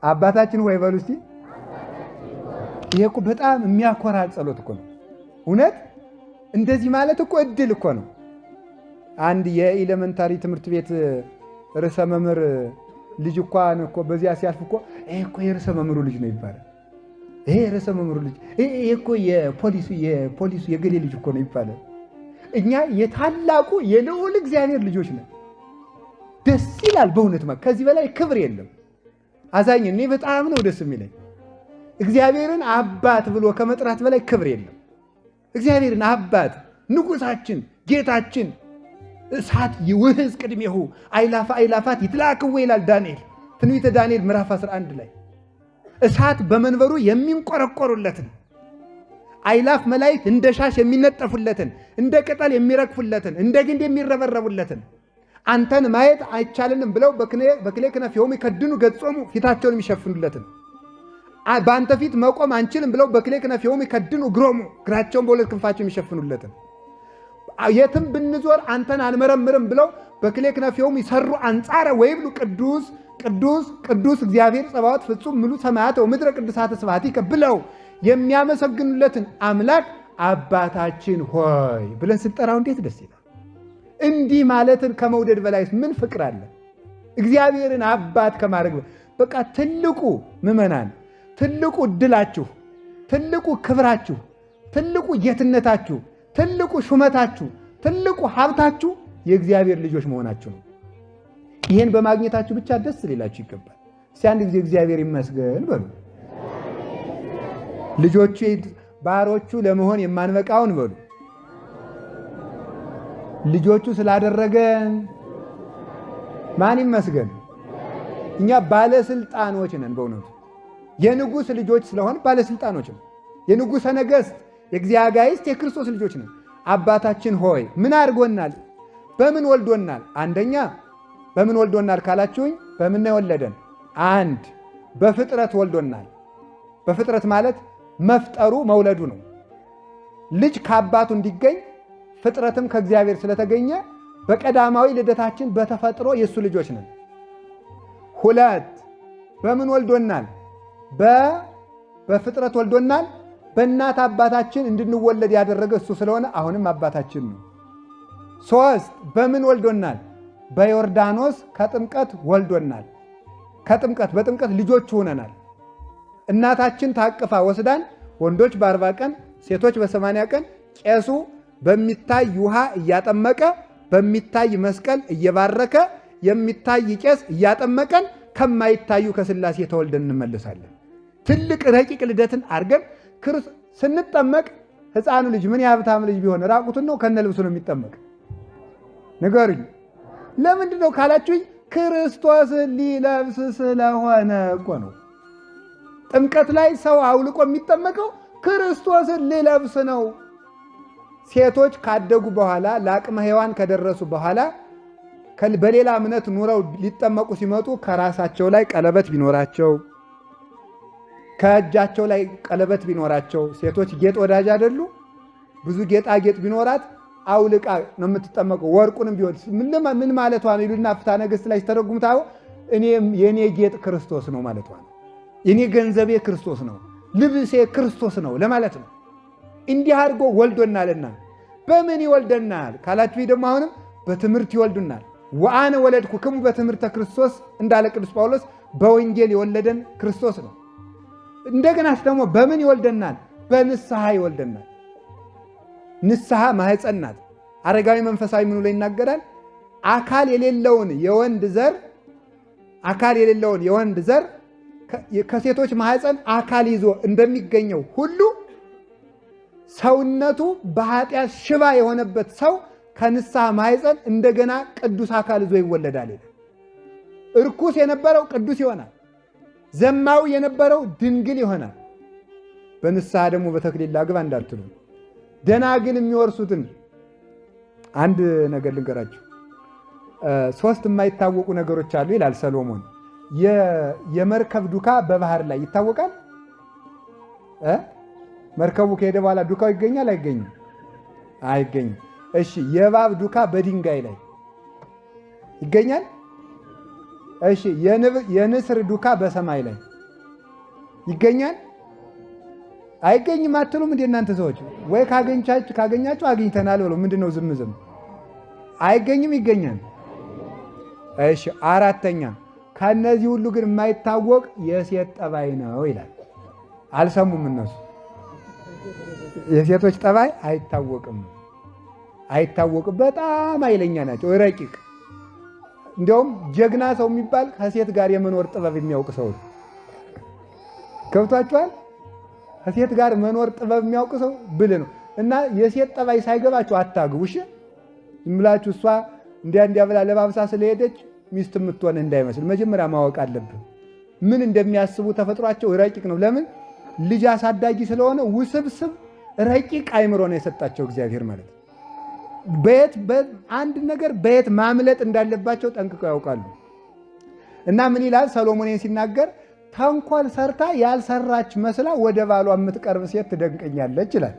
አባታችን ሆይ በሉ እስቲ። ይሄ እኮ በጣም የሚያኮራ ጸሎት እኮ ነው። እውነት እንደዚህ ማለት እኮ እድል እኮ ነው። አንድ የ elementary ትምህርት ቤት ርዕሰ መምህር ልጅ እንኳን እኮ በዚያ ሲያልፍ እኮ ይሄ እኮ የርዕሰ መምህሩ ልጅ ነው ይባላል። ይሄ የርዕሰ መምህሩ ልጅ፣ ይሄ እኮ የፖሊሱ የገሌ ልጅ እኮ ነው ይባላል። እኛ የታላቁ የልዑል እግዚአብሔር ልጆች ነን። ደስ ይላል በእውነት፣ ከዚህ በላይ ክብር የለም። አዛኝ እኔ በጣም ነው ደስ የሚለኝ። እግዚአብሔርን አባት ብሎ ከመጥራት በላይ ክብር የለም። እግዚአብሔርን አባት፣ ንጉሳችን፣ ጌታችን፣ እሳት ይውህዝ ቅድሜሁ አእላፈ አእላፋት ይትለአክዎ ይላል ዳንኤል፣ ትንቢተ ዳንኤል ምዕራፍ 11 ላይ። እሳት በመንበሩ የሚንቆረቆሩለትን፣ አእላፍ መላእክት እንደ ሻሽ የሚነጠፉለትን፣ እንደ ቅጠል የሚረግፉለትን፣ እንደ ግንድ የሚረበረቡለትን፣ አንተን ማየት አይቻልንም ብለው በክልኤ ክነፊሆሙ ይከድኑ ገጾሙ ፊታቸውን የሚሸፍኑለትን፣ በአንተ ፊት መቆም አንችልም ብለው በክልኤ ክነፊሆሙ ይከድኑ እግሮሙ እግራቸውን በሁለት ክንፋቸው የሚሸፍኑለትን፣ የትም ብንዞር አንተን አንመረምርም ብለው በክልኤ ክነፊሆሙ ይሰሩ አንጻረ ወይብሉ ቅዱስ ቅዱስ ቅዱስ እግዚአብሔር ጸባዖት ፍጹም ምሉእ ሰማያተ ወምድረ ቅድሳተ ስብሐቲከ ብለው የሚያመሰግኑለትን አምላክ አባታችን ሆይ ብለን ስንጠራው እንዴት ደስ ይላል። እንዲህ ማለትን ከመውደድ በላይ ምን ፍቅር አለ? እግዚአብሔርን አባት ከማድረግ በቃ ትልቁ ምዕመናን፣ ትልቁ እድላችሁ፣ ትልቁ ክብራችሁ፣ ትልቁ ጌትነታችሁ፣ ትልቁ ሹመታችሁ፣ ትልቁ ሀብታችሁ የእግዚአብሔር ልጆች መሆናችሁ ነው። ይህን በማግኘታችሁ ብቻ ደስ ሊላችሁ ይገባል። እስቲ አንድ ጊዜ እግዚአብሔር ይመስገን በሉ። ልጆቹ ባሮቹ ለመሆን የማንበቃውን በሉ። ልጆቹ ስላደረገን ማን ይመስገን? እኛ ባለስልጣኖች ነን። በእውነቱ የንጉሥ ልጆች ስለሆን ባለስልጣኖች ነን። የንጉሠ ነገሥት የእግዚአብሔር የክርስቶስ ልጆች ነን። አባታችን ሆይ ምን አድርጎናል? በምን ወልዶናል? አንደኛ በምን ወልዶናል ካላችሁኝ፣ በምን ነው የወለደን? አንድ በፍጥረት ወልዶናል። በፍጥረት ማለት መፍጠሩ መውለዱ ነው። ልጅ ከአባቱ እንዲገኝ ፍጥረትም ከእግዚአብሔር ስለተገኘ በቀዳማዊ ልደታችን በተፈጥሮ የእሱ ልጆች ነን። ሁለት በምን ወልዶናል? በፍጥረት ወልዶናል። በእናት አባታችን እንድንወለድ ያደረገ እሱ ስለሆነ አሁንም አባታችን ነው። ሶስት በምን ወልዶናል? በዮርዳኖስ ከጥምቀት ወልዶናል። ከጥምቀት በጥምቀት ልጆች ሆነናል። እናታችን ታቅፋ ወስዳን ወንዶች በ40 ቀን፣ ሴቶች በ80 ቀን ቄሱ በሚታይ ውሃ እያጠመቀ፣ በሚታይ መስቀል እየባረከ፣ የሚታይ ቄስ እያጠመቀን ከማይታዩ ከሥላሴ ተወልደን እንመለሳለን። ትልቅ ረቂቅ ልደትን አድርገን ስንጠመቅ ሕፃኑ ልጅ ምን የሀብታም ልጅ ቢሆን ራቁቱን ነው ከነ ልብሱ ነው የሚጠመቅ? ንገሩኝ። ለምንድን ነው ካላችሁኝ፣ ክርስቶስን ሊለብስ ስለሆነ እኮ ነው። ጥምቀት ላይ ሰው አውልቆ የሚጠመቀው ክርስቶስን ሊለብስ ነው። ሴቶች ካደጉ በኋላ፣ ለአቅመ ሔዋን ከደረሱ በኋላ፣ በሌላ እምነት ኑረው ሊጠመቁ ሲመጡ ከራሳቸው ላይ ቀለበት ቢኖራቸው፣ ከእጃቸው ላይ ቀለበት ቢኖራቸው፣ ሴቶች ጌጥ ወዳጅ አይደሉ? ብዙ ጌጣጌጥ ቢኖራት አውልቃ ነው የምትጠመቀው። ወርቁንም ቢሆን ምን ማለቷ ነው ይሉና ፍትሐ ነገሥት ላይ ሲተረጉሙት እኔም የእኔ ጌጥ ክርስቶስ ነው ማለቷ ነው። የኔ ገንዘቤ ክርስቶስ ነው፣ ልብሴ ክርስቶስ ነው ለማለት ነው። እንዲህ አድርጎ ወልዶናልና በምን ይወልደናል ካላችሁ ደግሞ አሁንም በትምህርት ይወልዱናል። ወአነ ወለድኩክሙ በትምህርተ ክርስቶስ እንዳለ ቅዱስ ጳውሎስ በወንጌል የወለደን ክርስቶስ ነው። እንደገናስ ደግሞ በምን ይወልደናል? በንስሐ ይወልደናል። ንስሐ ማህፀን ናት። አረጋዊ መንፈሳዊ ምኑ ላይ ይናገራል? አካል የሌለውን የወንድ ዘር፣ አካል የሌለውን የወንድ ዘር ከሴቶች ማህፀን አካል ይዞ እንደሚገኘው ሁሉ ሰውነቱ በኃጢአት ሽባ የሆነበት ሰው ከንስሐ ማህፀን እንደገና ቅዱስ አካል ይዞ ይወለዳል ይላል። እርኩስ የነበረው ቅዱስ ይሆናል። ዘማዊ የነበረው ድንግል ይሆናል። በንስሐ ደግሞ በተክሊል ላግባ እንዳትሉ፣ ደናግል የሚወርሱትን አንድ ነገር ልንገራችሁ። ሶስት የማይታወቁ ነገሮች አሉ ይላል ሰሎሞን። የመርከብ ዱካ በባህር ላይ ይታወቃል? መርከቡ ከሄደ በኋላ ዱካው ይገኛል አይገኝም? አይገኝም። እሺ፣ የእባብ ዱካ በድንጋይ ላይ ይገኛል? እሺ፣ የንስር ዱካ በሰማይ ላይ ይገኛል አይገኝም አትሉም እንዴ እናንተ ሰዎች? ወይ ካገኛችሁ አግኝተናል ብሎ ምንድነው ዝም ዝም? አይገኝም ይገኛል። እሺ አራተኛ ከነዚህ ሁሉ ግን የማይታወቅ የሴት ጠባይ ነው ይላል። አልሰሙም እነሱ። የሴቶች ጠባይ አይታወቅም አይታወቅም። በጣም ኃይለኛ ናቸው፣ ረቂቅ። እንዲያውም ጀግና ሰው የሚባል ከሴት ጋር የመኖር ጥበብ የሚያውቅ ሰው ነው። ገብቷችኋል? ከሴት ጋር መኖር ጥበብ የሚያውቅ ሰው ብልህ ነው። እና የሴት ጠባይ ሳይገባችሁ አታግቡ። እሺ ዝም ብላችሁ እሷ እንዲያ እንዲያ ብላ ለባብሳ ስለሄደች ሚስት የምትሆን እንዳይመስል መጀመሪያ ማወቅ አለብን። ምን እንደሚያስቡ ተፈጥሯቸው ረቂቅ ነው። ለምን ልጅ አሳዳጊ ስለሆነ ውስብስብ ረቂቅ አይምሮ ነው የሰጣቸው እግዚአብሔር ማለት ነው። በየት አንድ ነገር በየት ማምለጥ እንዳለባቸው ጠንቅቀው ያውቃሉ። እና ምን ይላል ሰሎሞን ሲናገር፣ ተንኮል ሰርታ ያልሰራች መስላ ወደ ባሏ የምትቀርብ ሴት ትደንቀኛለች ይላል።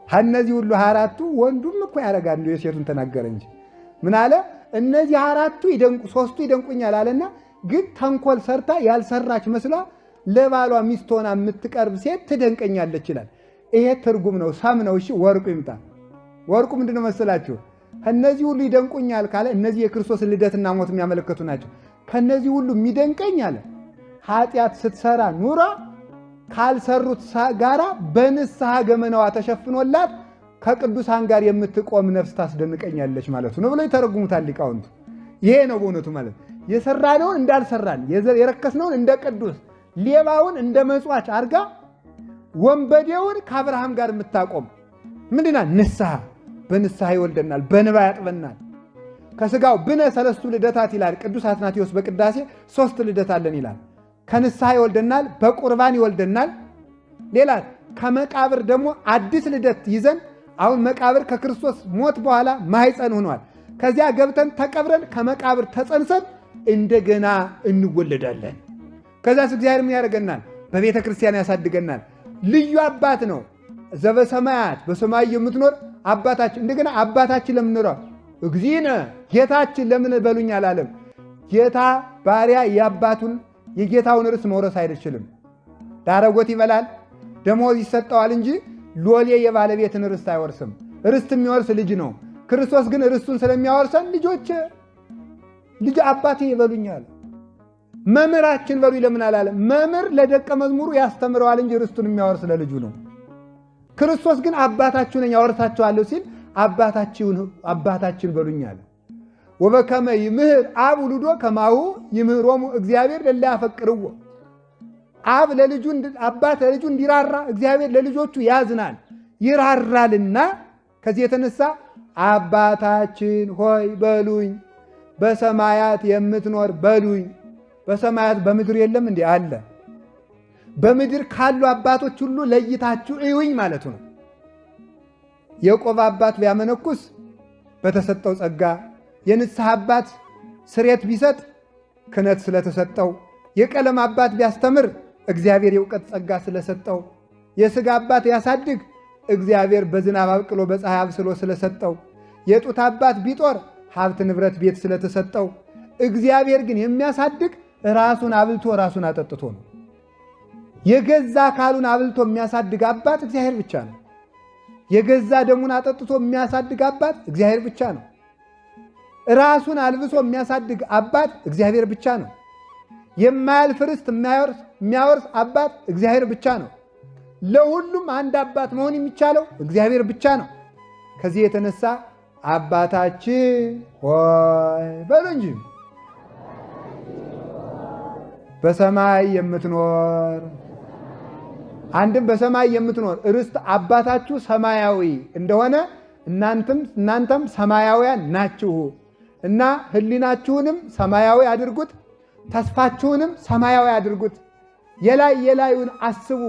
ከእነዚህ ሁሉ አራቱ ወንዱም እኮ ያደርጋል፣ እንደው የሴቱን ተናገረ እንጂ ምን አለ? እነዚህ አራቱ ሶስቱ ይደንቁኛል አለና፣ ግን ተንኮል ሰርታ ያልሰራች መስላ ለባሏ ሚስት ሆና የምትቀርብ ሴት ትደንቀኛለች ይላል። ይሄ ትርጉም ነው፣ ሰም ነው። እሺ ወርቁ ይምጣ። ወርቁ ምንድነው መሰላችሁ? ከነዚህ ሁሉ ይደንቁኛል ካለ እነዚህ የክርስቶስን ልደትና ሞት የሚያመለክቱ ናቸው። ከነዚህ ሁሉ የሚደንቀኝ አለ ኃጢአት ስትሰራ ኑራ ካልሰሩት ጋራ በንስሐ ገመናዋ ተሸፍኖላት ከቅዱሳን ጋር የምትቆም ነፍስ ታስደንቀኛለች ማለቱ ነው ብሎ ይተረጉሙታል ሊቃውንቱ። ይሄ ነው በእውነቱ ማለት የሰራነውን እንዳልሰራን፣ የረከስነውን እንደ ቅዱስ፣ ሌባውን እንደ መጽዋች አድርጋ ወንበዴውን ከአብርሃም ጋር የምታቆም ምንድና ንስሐ። በንስሐ ይወልደናል፣ በንባ ያጥበናል። ከስጋው ብነ ሰለስቱ ልደታት ይላል ቅዱስ አትናቴዎስ በቅዳሴ ሶስት ልደት አለን ይላል። ከንስሐ ይወልደናል፣ በቁርባን ይወልደናል። ሌላ ከመቃብር ደግሞ አዲስ ልደት ይዘን አሁን መቃብር ከክርስቶስ ሞት በኋላ ማህፀን ሆኗል። ከዚያ ገብተን ተቀብረን ከመቃብር ተጸንሰን እንደገና እንወለዳለን። ከዛስ እግዚአብሔር ምን ያደርገናል? በቤተ ክርስቲያን ያሳድገናል። ልዩ አባት ነው። ዘበሰማያት በሰማይ የምትኖር አባታችን። እንደገና አባታችን ለምንለው እግዚእነ ጌታችን ለምን በሉኝ አላለም። ጌታ ባሪያ የአባቱን የጌታውን ርስት መውረስ አይችልም። ዳረጎት ይበላል፣ ደሞዝ ይሰጠዋል እንጂ ሎሌ የባለቤትን ርስት አይወርስም። ርስት የሚወርስ ልጅ ነው። ክርስቶስ ግን ርስቱን ስለሚያወርሰን ልጆች ልጅ አባቴ ይበሉኛል፣ መምህራችን በሉ ለምን አላለም? መምህር ለደቀ መዝሙሩ ያስተምረዋል እንጂ ርስቱን የሚያወርስ ለልጁ ነው። ክርስቶስ ግን አባታችሁ ነኝ አወርሳችኋለሁ ሲል አባታችን በሉኛል። ወበከመ ይምህር አብ ውሉዶ ከማሁ ይምህሮሙ እግዚአብሔር ለእለ ያፈቅርዎ። አብ ለልጁ አባት ለልጁ እንዲራራ እግዚአብሔር ለልጆቹ ያዝናል ይራራልና፣ ከዚህ የተነሳ አባታችን ሆይ በሉኝ፣ በሰማያት የምትኖር በሉኝ። በሰማያት በምድር የለም እንዴ? አለ። በምድር ካሉ አባቶች ሁሉ ለይታችሁ እዩኝ ማለቱ ነው። የቆብ አባት ቢያመነኩስ በተሰጠው ጸጋ፣ የንስሐ አባት ስርየት ቢሰጥ ክህነት ስለተሰጠው፣ የቀለም አባት ቢያስተምር እግዚአብሔር የእውቀት ጸጋ ስለሰጠው፣ የሥጋ አባት ያሳድግ እግዚአብሔር በዝናብ አብቅሎ በፀሐይ አብስሎ ስለሰጠው፣ የጡት አባት ቢጦር ሀብት ንብረት ቤት ስለተሰጠው፣ እግዚአብሔር ግን የሚያሳድግ ራሱን አብልቶ ራሱን አጠጥቶ ነው። የገዛ አካሉን አብልቶ የሚያሳድግ አባት እግዚአብሔር ብቻ ነው። የገዛ ደሙን አጠጥቶ የሚያሳድግ አባት እግዚአብሔር ብቻ ነው። ራሱን አልብሶ የሚያሳድግ አባት እግዚአብሔር ብቻ ነው። የማያልፍ ርስት የሚያወርስ አባት እግዚአብሔር ብቻ ነው። ለሁሉም አንድ አባት መሆን የሚቻለው እግዚአብሔር ብቻ ነው። ከዚህ የተነሳ አባታችን ሆይ በሉ እንጂ በሰማይ የምትኖር። አንድም በሰማይ የምትኖር ርስት አባታችሁ ሰማያዊ እንደሆነ እናንተም ሰማያውያን ናችሁ እና ሕሊናችሁንም ሰማያዊ አድርጉት፣ ተስፋችሁንም ሰማያዊ አድርጉት። የላይ የላዩን አስቡ፣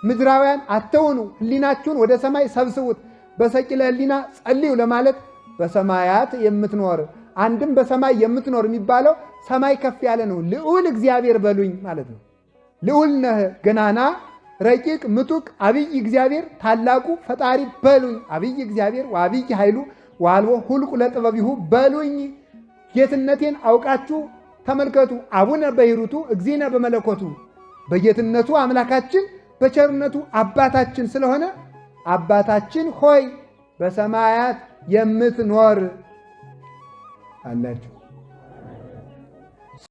ምድራውያን አትሁኑ። ሕሊናችሁን ወደ ሰማይ ሰብስቡት። በሰቂለ ሕሊና ጸልዩ ለማለት በሰማያት የምትኖር። አንድም በሰማይ የምትኖር የሚባለው ሰማይ ከፍ ያለ ነው። ልዑል እግዚአብሔር በሉኝ ማለት ነው። ልዑል ነህ፣ ገናና፣ ረቂቅ፣ ምጡቅ፣ አብይ እግዚአብሔር ታላቁ ፈጣሪ በሉኝ። አብይ እግዚአብሔር ወአብይ ኃይሉ ወአልቦ ሁልቁ ለጥበቢሁ በሉኝ። ጌትነቴን አውቃችሁ ተመልከቱ። አቡነ በሂሩቱ እግዚእነ በመለኮቱ በጌትነቱ አምላካችን በቸርነቱ አባታችን ስለሆነ አባታችን ሆይ በሰማያት የምትኖር አላችሁ።